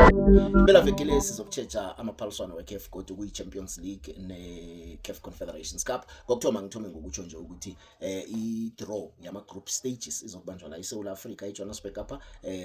Impelaveke le sizokutjheja amaphaliswano we-CAF godu kuyi-Champions League ne-CAF Confederations Cup. Kokuthoma ngithome ngokutsho nje ukuthi i-draw yama-group stages izokubanjwa la eSouth Africa, eJohannesburg apha,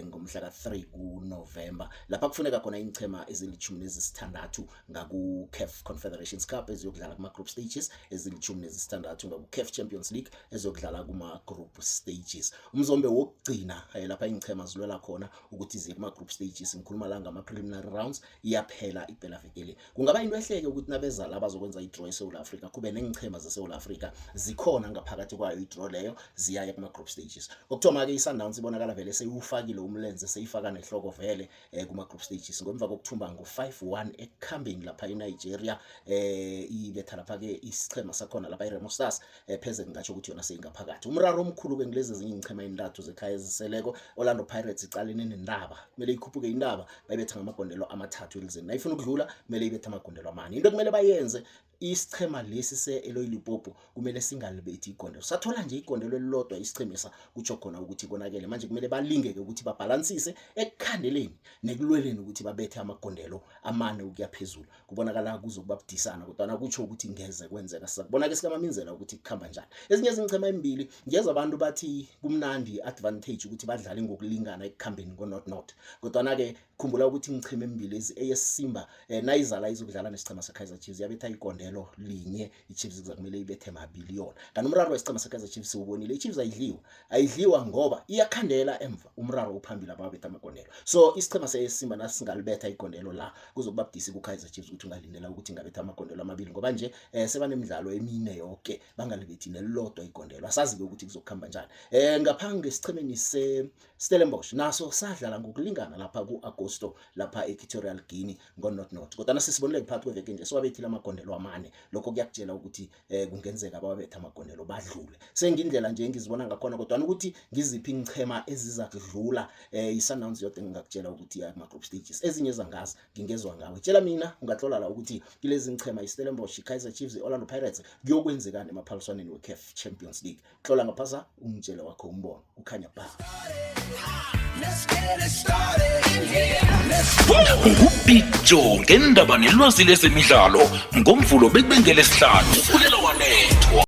ngomhla ka-3 kuNovember, lapha kufuneka khona iinchema ezili-16 ngaku-CAF Confederations Cup eziyokudlala kuma-group stages, ezili-16 ngaku-CAF Champions League eziyokudlala kuma-group stages. Umzombe wokugcina lapha iinchema zilwela khona ukuthi ziye kuma-group stages, ngikhuluma la ngama-preliminary rounds, iyaphela ipelaveke le. Kungaba into ehleke ukuthi nabeza la bazokwenza i-draw eSouth Africa, kube neenchema zeSouth Africa zikhona ngaphakathi kwayo i-draw leyo, ziyaya kuma-group stages. Kokuthoma-ke, i-Sundowns ibonakala vele seyiwufakile umlenze, seyifaka nehloko vele kuma-group stages ngemva kokuthumba ngo-5-1 ekukhambeni lapha eNigeria, ibetha lapha-ke isichema sakhona lapha i-Remo Stars. Pheze ngingatsho ukuthi yona seyingaphakathi. Umraro omkhulu-ke ngilezi ezinye iinchema ezintathu zekhaya eziseleko. Orlando Pirates icalene nentaba, kumele ikhuphuke intaba, bayibetha ngamagondelo 3 elizeni. Nayifuna ukudlula, kumele ibethe amagondelo 4. Into ekumele bayenze, isichema lesi se-Eloi Lupopo kumele singalibethi igondelo. Sathola nje igondelo elilodwa isichemesa, kutsho khona ukuthi konakele. Manje kumele balingeke ukuthi babhalansise ekukhandeleni nekulweleni ukuthi babethe amagondelo 4 ukuya phezulu. Kubonakala kuzokuba budisana, kodwana kutsho ukuthi ngeze kwenzeka. Sizakubona-ke sikamaminzela ukuthi kukhamba njani. Ezinye izinchema embili, ngiyezwa abantu bathi kumnandi, advantage ukuthi badlale ngokulingana ekukhambeni ngo-nought nought, kodwana-ke khumbula ukuthi iinchema embili ezi, eyesimba nayizala izokudlala nesichema se-Kaizer Chiefs, yabetha igondelo 1, i-Chiefs kuza kumele ibethe 2 yona. Kanti umraro wesichema se-Kaizer Chiefs siwubonile, i-Chiefs ayidliwa, ayidliwa ngoba iyakhandela emva. Umraro uphambili, ababetha amagondelo. So isichema sesimba nasingalibetha igondelo la, kuzokuba budisi ku-Kaizer Chiefs ukuthi ungalindela ukuthi ingabetha amagondelo 2, ngoba nje sebanemidlalo 4 yoke bangalibethi nelilodwa igondelo. Asazi-ke ukuthi kuzokuhamba njani. Ngapha ngesichemeni se-Stellenbosch, naso sadlala ngokulingana lapha ku-Agosto lapha e-Equatorial Guinea ngo-nought nought, kodwana sisibonile phakathi kweveke nje siwabethile amagondelo 4. Lokho kuyakutshela ukuthi kungenzeka bawabethe amagondelo badlule. Sengindlela nje engizibona ngakhona, kodwana ukuthi ngiziphi iinchema eziza kudlula, i-Sundowns yodwa engingakutshela ukuthi iya kuma-group stages. Ezinye zangazi, ngingezwa ngawe. Tshela mina, ungatlola la ukuthi kilezi ngichema, i-Stellenbosch, i-Kaizer Chiefs, i-Orlando Pirates, kuyokwenzekani emaphaliswaneni we-CAF Champions League. Hlola ngaphasa ungitshele wakho umbono. Kukhanya ba. Let's get it started in here. Let's NguBig Joe ngendaba nelwazi lezemidlalo, ngoMvulo bekubengele sihlanu. Ulela.